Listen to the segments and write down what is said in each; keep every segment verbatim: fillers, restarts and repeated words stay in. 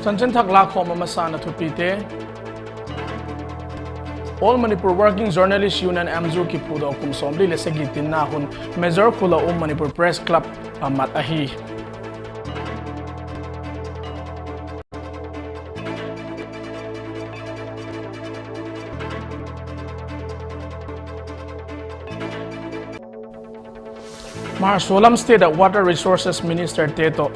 Chanchin thak lakhawm a masana thupite. All Manipur Working Journalist Union, AMJU kiphudaw kum sawmli leh sagi tinna hun Major khul ah um Manipur Press Club a mat ahi. Marsualam State ah Water Resources Ministerte tawh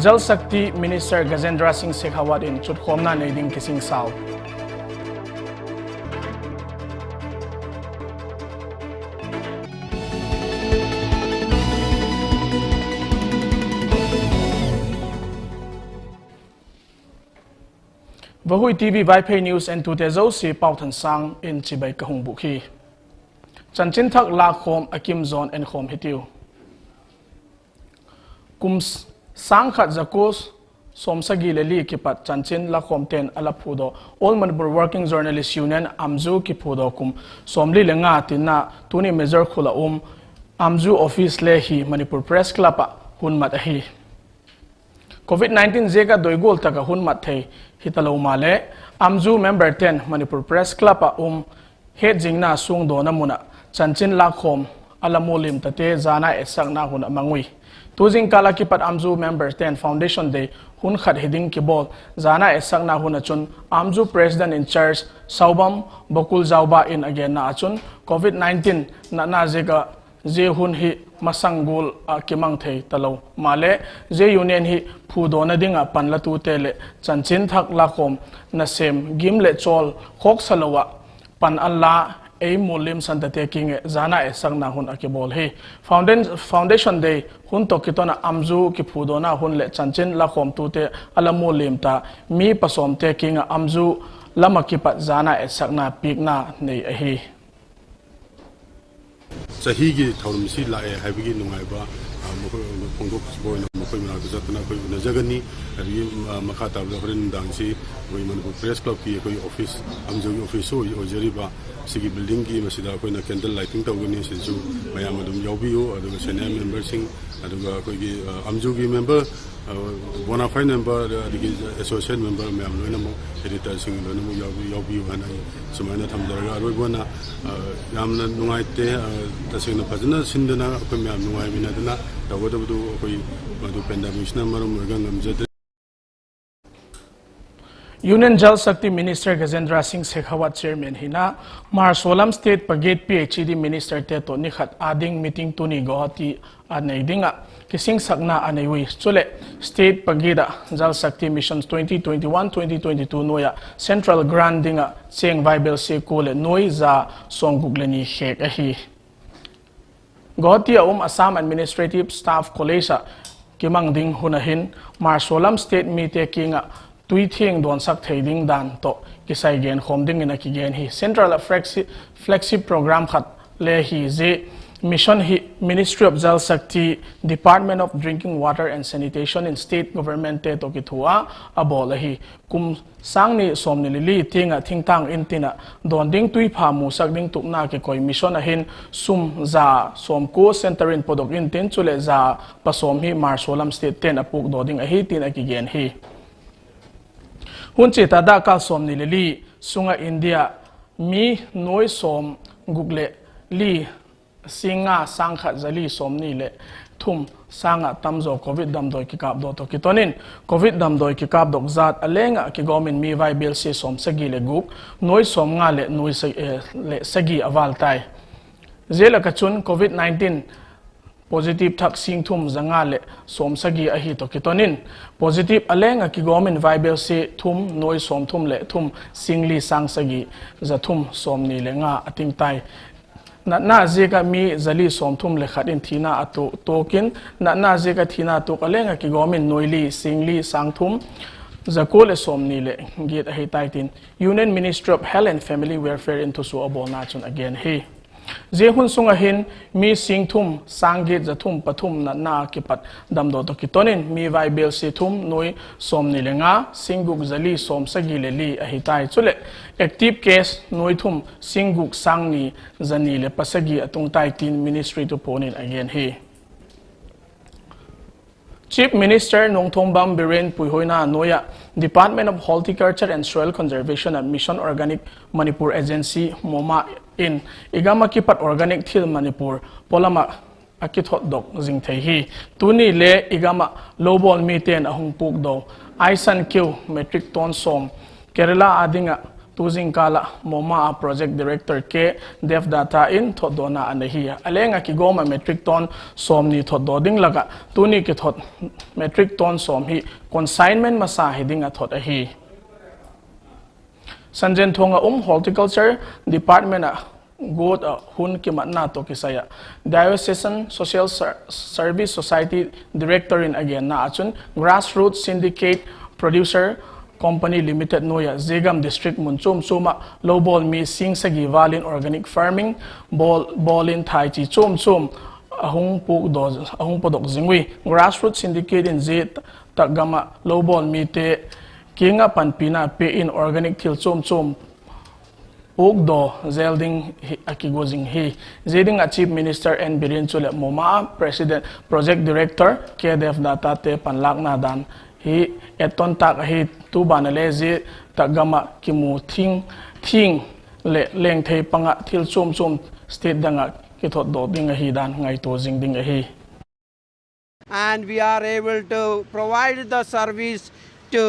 Jal Shakti Minister Gajendra Singh Shekhawat in chutkhawmna nei ding kisingsau. Vahui TV Vaiphei News entute zosia Pauthansâng in chibai ka hung bûk hi. Chanchin thak lakhawm a kim zawn enkhawm hitiu. Kum sâng khat za kua sawmsagi leh li kipat chanchin lakhawmte'n a la phudaw All Manipur Working Journalist Union, AMJU kiphudaw kum sawmli leh nga tinna tuni Major khul ah um AMJU office le hi Manipur Press Club ah hun mat ahi. Covid nineteen ziak ah doi gual tak ah hun mat thei hitalo maleh, AMJU memberte'n Manipur Press Club ah um hetzingna suangdawna mun ah chanchin lakhawm a la muallim tate zana etsakna hun a mang ui. Tu zingkâl ah kipat AMJU memberte'n Foundation Day hun khat hi ding kibawl zana etsakna hun ah chun AMJU President in Charge Saubam Bokuljaoba in a genna ah chun Covid nineteen natna ziak ah zia hun hi masang gual ah kimang thei talo maleh, zia union hi phudawna ding ah panlatute leh chanchin thak lakhawm nasêm gim leh chawl khawksa lo ah pan a la ei muallim santate kiang ah zana etsakna hun a kibawl hi. Foundation Day hun tawh kiton ah AMJU kiphudawna hun leh chanchin lakhawmtute a la muallim ta mi pasawmte kiang ah AMJU lam ah kipat zana etsakna piakna nei ahi. ꯆꯍꯤꯒꯤ ꯊꯧꯔꯝꯁꯤ ꯂꯥꯛꯑꯦ ꯍꯥꯏꯕꯒꯤ ꯅꯨꯡꯉꯥꯏꯕ, ꯑ, ꯃꯈꯣꯏ ꯐꯣꯡꯗꯣꯛꯆꯕ ꯑꯣꯏꯅ ꯃꯈꯣꯏ ꯃꯅꯥꯛꯇ ꯆꯠꯇꯅ ꯑꯩꯈꯣꯏ ꯎꯅꯖꯒꯅꯤ꯫ ꯑꯗꯒꯤ, ꯑ, ꯃꯈꯥ ꯇꯥꯕꯗ ꯍꯣꯔꯦꯟ ꯅꯨꯡꯗꯥꯡꯁꯤ ꯑꯩꯈꯣꯏ ꯃꯅꯤꯄꯨꯔ ꯄ꯭ꯔꯦꯁ ꯀ꯭ꯂꯕꯀꯤ ꯑꯩꯈꯣꯏ ꯑꯣꯐꯤꯁ, ꯑꯝꯖꯨꯒꯤ ꯑꯣꯐꯤꯁꯁꯨ ꯑꯣꯏ-, ꯑꯣꯏꯖꯔꯤꯕ, ꯁꯤꯒꯤ ꯕꯤꯜꯗꯤꯡꯒꯤ ꯃꯁꯤꯗ ꯑꯩꯈꯣꯏꯅ ꯀꯦꯟꯗꯜ ꯂꯥꯏꯇꯤꯡ ꯇꯧꯒꯅꯤ꯫ ꯁꯤꯗꯁꯨ ꯃꯌꯥꯝ ꯑꯗꯨꯝ ꯌꯥꯎꯕꯤꯌꯨ꯫ ꯑꯗꯨꯒ ꯁꯦꯅꯤꯌꯔ ꯃꯦꯝꯕꯔꯁꯤꯡ, ꯑꯗꯨꯒ ꯑꯩꯈꯣꯏꯒꯤ, ꯑ, ꯑꯝꯖꯨꯒꯤ ꯃꯦꯝꯕꯔ, ꯑ, ꯕꯣꯅꯥꯐꯥꯏꯗ ꯃꯦꯝꯕꯔ, ꯑꯗꯒꯤ ꯑꯦꯁꯣꯁꯤꯌꯦꯠ ꯃꯦꯝꯕꯔ ꯃꯌꯥꯝ ꯂꯣꯏꯅꯃꯛ, ꯑꯦꯗꯤꯇꯔꯁꯤꯡ ꯂꯣꯏꯅꯃꯛ ꯌꯥꯎꯕꯤ-, ꯌꯥꯎꯕꯤꯌꯨ ꯍꯥꯏꯅ ꯑꯩ ꯁꯨꯃꯥꯏꯅ ꯊꯝꯖꯔꯒ, ꯑꯔꯣꯏꯕ ꯑꯣꯏꯅ, ꯑ, ꯌꯥꯝꯅ ꯅꯨꯡꯉꯥꯏꯇꯦ, ꯑ, ꯇꯁꯦꯡꯅ ꯐꯖꯅ ꯁꯤꯟꯗꯅ ꯑꯩꯈꯣꯏ ꯃꯌꯥꯝ ꯅꯨꯡꯉꯥꯏꯃꯤꯟꯅꯗꯅ ꯇꯧꯒꯗꯕꯗꯨ ꯑꯩꯈꯣꯏ ꯃꯗꯨ ꯄꯦꯟꯗꯦꯃꯤꯛꯁꯤꯅ ꯃꯔꯝ ꯑꯣꯏꯔꯒ ꯉꯝꯖꯗ꯭ꯔꯦ꯫ Union Jal Shakti Minister Gajendra Singh Shekhawat chairman hina Marsualam State pagiat PHED ministerte tawh ni khat â ding meeting tuni Guwahati a nei ding ah kisingsakna a nei ui. Chuleh, state pagiat ah Jal Shakti Mission twenty twenty-one twenty twenty-two nuai ah central grant ding ah chêng vaibelsia kua leh nuai za sawmguk leh ni khêk ahi. Guwahati ah um Assam Administrative Staff College ah kimang ding hun ah hin Marsualam state mite kiang ah tui thiang dawnsak thei ding dan tawh kisai genkhawm dingin a kigen hi. Central ah flagship, flagship program khat le hi. Zia mission hi Ministry of Jal Shakti, Department of Drinking Water and Sanitation in state governmentte tawh kithua a bawl ahi. Kum sâng ni sawmni leh li tiang ah thingtâng intin ah dawn ding tuipha musak ding tupna kikoi mission ah hin sum za sawmkua centre in pawdok intin, chuleh za pasawm hi Marsualam statete'n a puakdaw ding ahi tin a kigen hi. Hun chia ta dakkal sawmni leh li sung ah India mi nuai sawmguk leh li sîng nga sâng khat za li sawmni leh thum sâng ah tamzaw Covid damdawi kikâpdok tawh kiton in, Covid damdawi kikâpdok zat a leng ah kigawm in mi vaibelsia sawmsagi leh guk, nuai sawmnga leh nuai sa-, eh, leh sagi a vâl tai. Zia lak ah chun Covid nineteen positive thak sîng thum za nga leh sawmsagi ahi tawh kiton in, positive a leng ah kigawm in vaibelsia thum, nuai sawmthum leh thum, sîng li sâng sagi za thum sawmni leh nga a ting tai. Natna ziak ah mi za li sawmthum leh khat in thina a tu-, tuak in, natna ziak ah thina tuak a leng ah kigawm in nuai li, sîng li sâng thum, za kua leh sawmni leh giat ahi tai tin Union Ministry of Health and Family Welfare in thusua a bawlna chun a gen hi. Zia hun sung ah hin mi sîng thum, sâng giat za thum pathum natna kipat damdaw tawh kiton in mi vaibelsia thum, nuai sawmni leh nga, sîng guk za li sawmsagi leh li ahi tai. Chuleh, active case nuai thum, sîng guk sâng ni za ni leh pasagi a tung tai tin ministry thupuan in a gen hi. Chief Minister Nongthombam Biren puihuaina nuai ah Department of Horticulture and Soil Conservation ah Mission Organic Manipur Agency, MOMA in i gam ah kipat organic thil Manipur pawlam ah a kithotdok zing thei hi. Tuni le i gam ah lobawl mite'n a hung pukdaw aisan keu metric ton sawm Kerala â ding ah tu zingkâl ah MOMA ah Project Director K Devdatta in thotdawna a nei hi. A leng ah kigawm ah metric ton sawmni thotdaw ding lak ah tuni kithot metric ton sawm hi consignment masa hi ding ah thot ahi. Sanjenthuang ah um Horticulture Department ah guat ah hun kimatna tawh kisai ah Diocesan Social Service Society Director in a genna ah chun Grassroots Syndicate Producer Company Limited nuai ah zia gam district mun chuam chuam ah lobawl mi sîng sagi vâl in organic farming bawl in thaichi chuam chuam a hung pawdok zing ui. Grassroots Syndicate in zia tak gam ah lobawl mite kiang ah panpina pia in organic thil chuam chuam pawdok zel ding a kigua zing hi. Zia ding ah Chief Minister N Biren chuleh MOMA President Project Director K Devdattate panlâkna dan hi etton tâk ahi. Tu ban ah le zia tak gam ah kimu thing leh lengthei pang ah thil chuam chuam state dang ah kithotdok ding ahi dan ngaitua zing ding ahi. And we are able to provide the service to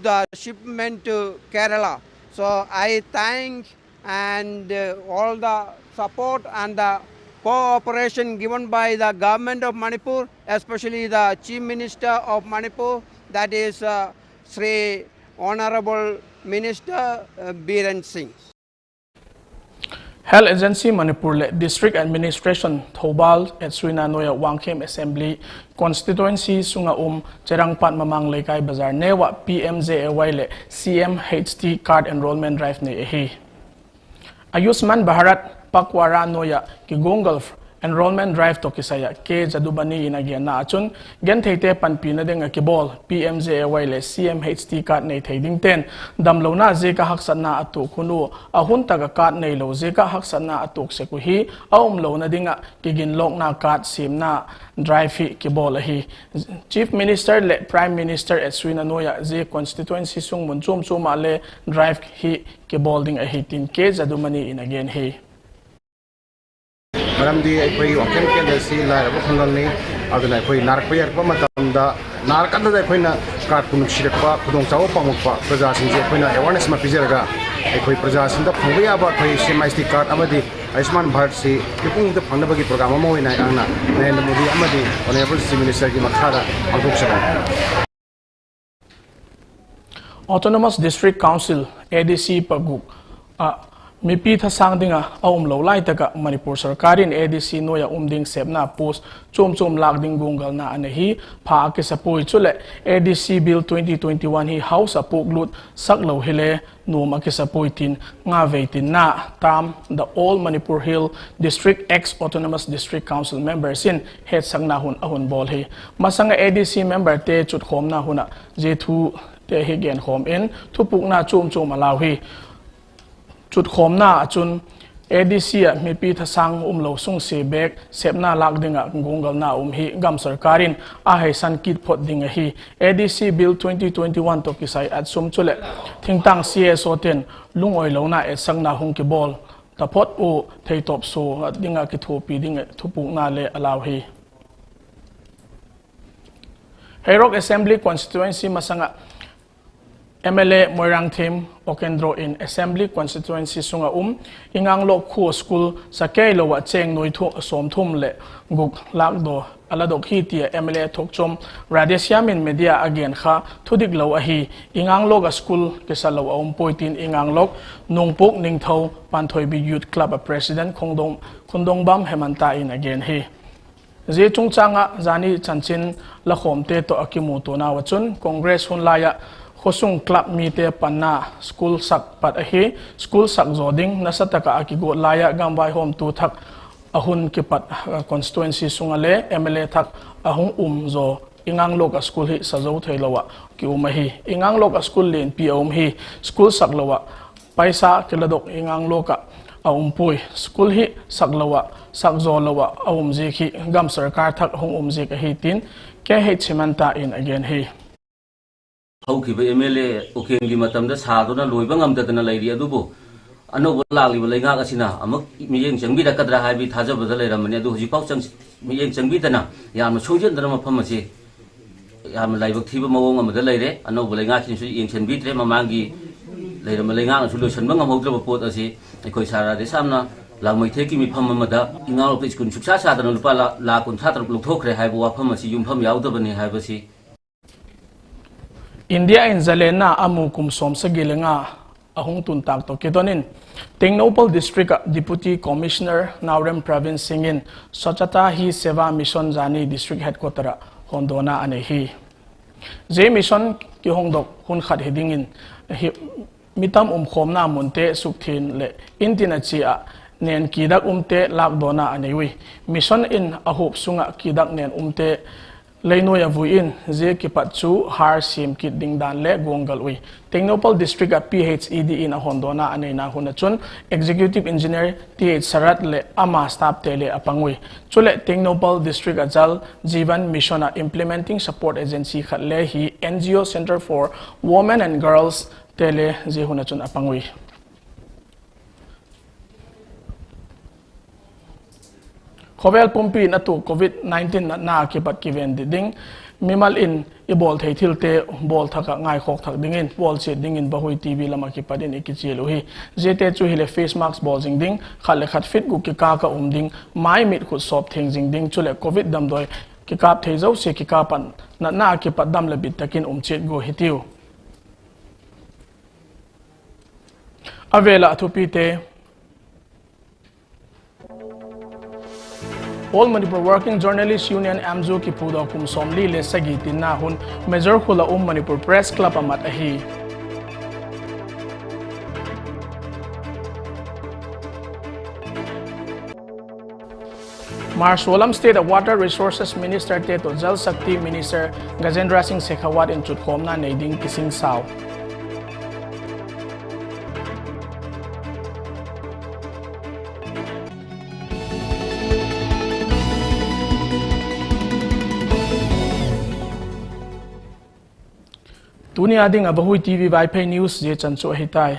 the shipment to Kerala. So I thank and uh, all the support and the cooperation given by the government of Manipur, especially the Chief Minister of Manipur, that is uh, Shri Honorable Minister uh, Biren Singh. Health Agency Manipur leh District Administration Thoubal etsuina nuai ah Wangkhem Assembly Constituency sung ah um Cherangpat Mamang Leikai Bazar neu ah P M J A Y leh C M H T card enrolment drive nei ahi. Ayushman Bharat Pakhwara nuai ah kiguanggal enrolment drive tawh kisai ah K Jadumani in a genna ah chun gentheite panpina ding ah kibawl P M J A Y leh C M H T card nei thei dingte'n damlona ziak ah haksatna a tuak hun ua, a hun tak ah card neilo ziak ah haksatna a tuak sek uh hi a umlona ding ah kiginlawkna card siamna drive hi kibawl ahi. Chief Minister leh Prime Minister etsuina nuai ah zia constituency sung mun chuam chuam ah le drive hi kibawl ding ahi tin K Jadumani in a gen hi. ꯃꯔꯝꯗꯤ ꯑꯩꯈꯣꯏ ꯋꯥꯡꯈꯦꯝ ꯀꯦꯟꯗ꯭ꯔꯁꯤ ꯂꯥꯏꯔꯕ ꯈꯨꯡꯒꯪꯅꯤ꯫ ꯑꯗꯨꯅ ꯑꯩꯈꯣꯏ ꯅꯥꯔꯛꯄ ꯌꯥꯔꯛꯄ ꯃꯇꯝꯗ, ꯅꯥꯔꯀꯥꯟꯗꯗ ꯑꯩꯈꯣꯏꯅ ꯀꯥꯔꯗꯄꯨ ꯅꯨꯡꯁꯤꯔꯛꯄ, ꯈꯨꯗꯣꯡꯆꯥꯕ ꯄꯥꯝꯃꯛꯄ ꯄ꯭ꯔꯖꯥꯁꯤꯡꯁꯦ ꯑꯩꯈꯣꯏꯅ awareness ꯑꯃ ꯄꯤꯖꯔꯒ, ꯑꯩꯈꯣꯏ ꯄ꯭ꯔꯖꯥꯁꯤꯡꯗ ꯐꯪꯕ ꯌꯥꯕ ꯑꯩꯈꯣꯏ C M H T card ꯑꯃꯗꯤ ꯑꯌꯨꯁꯃꯥꯟ ꯚꯥꯔꯠꯁꯤ ꯃꯤꯄꯨꯝ ꯈꯨꯗꯤꯡꯃꯛꯇ ꯐꯪꯅꯕꯒꯤ program ꯑꯃ ꯑꯣꯏꯅ ꯑꯩꯍꯥꯛꯅ ꯅꯔꯦꯟꯗ꯭ꯔ ꯃꯣꯗꯤ ꯑꯃꯗꯤ Honourable Chief Ministerꯒꯤ ꯃꯈꯥꯗ ꯄꯥꯡꯊꯣꯛꯆꯕꯅꯤ꯫ Autonomous District Council, A D C paguk ah mipi thasâng ding ah a umlo lai tak ah Manipur sorkar in A D C nuai ah um ding sepna post chuam chuam lâk ding guanggalna a nei hi. Pha a kisapuai chuleh A D C Bill twenty twenty-one hi House ah puaklut sak lo hile nuam a kisapuai tin, nga vei tinna tam the All Manipur Hill District ex-Autonomous District Council members in hetsakna hun a hun bawl hi. Masang ah A D C memberte chutkhawmna hun ah zia thute hi genkhawm in thupukna chuam chuam a lau hi. Chutkhawmna ah chun A D C ah mipi thasâng umlo sungsia bêk sepna lâk ding ah guanggalna um hi gam sorkar in a heisan kit phot ding ahi. A D C Bill twenty twenty-one tawh kisai at sum chuleh thingtâng C S Ote'n lungoilona etsakna hung kibawl taphot uh theitawp sua ding ah kithuapi ding thupukna le a lau hi. Heirok Assembly Constituency masang ah M L A Moirangthem Okendro in Assembly Constituency sung ah um Inganglok khua school sakeilo ah chêng nuai sawmthum leh guk lâkdaw a ladok hi ti ah M L A Thokchom Radheshyam in media a gen kha thudik lo ahi. Inganglok ah school kisa lo a um puai tin Inganglok Nungpuk Ningthou Panthoibi Youth Club ah President Khundongbam Hemanta in a gen hi. Zia chungchâng ah zani chanchin lakhawmte tawh a kimutuanau ah chun Congress hun lai ah khawsung club mite panna school sak pat ahi. School sak zaw ding nasa tak ah a kiguat lai ah gamvaihawmtu thak a hun kipat constituency sung ah le M L A thak a hung um zaw Inganglok ah school hi sa zo theilo ah ki um ahi. Inganglok ah school lianpi a um hi. School sak lo ah paisa kiladok Inganglok ah a um puai. School hi saklo ah, sakzaw lo ah a um ziak hi gam sorkar thak hung um ziak ahi tin K H Hemanta in a gen hi. ꯍꯧꯈꯤꯕ M L A ꯎꯀꯤꯜꯒꯤ ꯃꯇꯝꯗ ꯁꯥꯗꯨꯅ ꯂꯣꯏꯕ ꯉꯝꯗꯗꯅ ꯂꯩꯔꯤ꯫ ꯑꯗꯨꯕꯨ ꯑꯅꯧꯕ ꯂꯥꯛꯂꯤꯕ ꯂꯩꯉꯥꯛ ꯑꯁꯤꯅ ꯑꯃꯨꯛ ꯃꯤꯠꯌꯦꯡ ꯆꯪꯕꯤꯔꯛꯀꯗ꯭ꯔꯥ ꯍꯥꯏꯕꯒꯤ ꯊꯥꯖꯕꯗ ꯂꯩꯔꯝꯕꯅꯤ꯫ ꯑꯗꯨ ꯍꯧꯖꯤꯛꯐꯥꯎ ꯆꯪ-, ꯃꯤꯠꯌꯦꯡ ꯆꯪꯕꯤꯗꯅ ꯌꯥꯝꯅ ꯁꯣꯏꯖꯤꯟꯗꯅ ꯃꯐꯝ ꯑꯁꯤ ꯌꯥꯝꯅ ꯂꯥꯏꯕꯛ ꯊꯤꯕ ꯃꯑꯣꯡ ꯑꯃꯗ ꯂꯩꯔꯦ꯫ ꯑꯅꯧꯕ ꯂꯩꯉꯥꯛꯁꯤꯅꯁꯨ ꯌꯦꯡꯁꯤꯟꯕꯤꯗ꯭ꯔꯦ꯫ ꯃꯃꯥꯡꯒꯤ ꯂꯩꯔꯝꯕ ꯂꯩꯉꯥꯛꯅꯁꯨ ꯂꯣꯏꯁꯤꯟꯕ ꯉꯝꯍꯧꯗ꯭ꯔꯕ ꯄꯣꯠ ꯑꯁꯤ ꯑꯩꯈꯣꯏ ꯁꯥꯔ ꯔꯥꯙꯦꯁ꯭ꯌꯥꯝꯅ ꯂꯥꯡꯃꯩꯊꯦꯛꯀꯤ ꯃꯤꯐꯝ ꯑꯃꯗ ꯏꯉꯥ ꯂꯧꯇ ꯁ꯭ꯀꯨꯜ ꯁꯨꯛꯁꯥ ꯁꯥꯗꯅ ꯂꯨꯄꯥ ꯂꯥꯈ, ꯂꯥꯈ ꯀꯨꯟꯊ꯭ꯔꯥ ꯇꯔꯨꯛ ꯂꯧꯊꯣꯛꯈ꯭ꯔꯦ ꯍꯥꯏꯕ ꯋꯥꯐꯝ ꯑꯁꯤ ꯌꯨꯝꯐꯝ ꯌꯥꯎꯗꯕꯅꯤ ꯍꯥꯏꯕꯁꯤ India in zalenna amu kum sawmsagi le nga a hung tun tâk tawh kidon in, Tengnoupal District ah Deputy Commissioner Naorem Pravin Singh in Swachhata Hi Seva Mission zani District Headquarter ah hawndawna a nei hi. Zia mission kihongdok hun khat hi dingin, mi tam umkhawmna munte sukthiang leh intin a chia ah nen kidak umte lâkdawna a nei ui. Mission in a huap sung ah kidak nen umte leinuai a vui in, zia kipat chu hâr siam kit ding dan le guanggal ui. Tengnoupal District ah P H E D in a hawndawna a neina hun ah chun Executive Engineer Th Sarat leh ama staffte le a pang ui. Chuleh Tengnoupal District ah Jal Jeevan Mission ah Implementing Support Agency khat le hi N G O Centre for Women and Girlste le zia hun ah chun a pang ui. Khawvel pumpi in a tuak Covid nineteen natna ah kipat kiven dit ding, mimal in i bawl thei thilte bawl thak ah ngaikhawk thak dingin bawl chiat dingin Vahui T V lam ah kipat in i kichial uhi. Ziate chu hileh face mask bawl zing ding, khat leh khat feet guk kikâl ah um ding, mai mit khut sawp theng zing ding, chuleh Covid damdawi kikâp thei zosia kikâp ah natna ah kipat dam leh bit tak in um chiat gua hitiu. A vêl ah a thupite. All Manipur Working Journalist Union, AMJU kiphudaw kum sawmli le sagi tinna hun Major Khul ah um Manipur Press Club ah mat ahi. Marsualam State ah Water Resources Ministerte tawh Jal Shakti Minister Gajendra Singh Shekhawat in chutkhawmna nei ding kisingsau. Tuni a ding ah Vahui T V Vaiphei News zia chan chu ahi tai.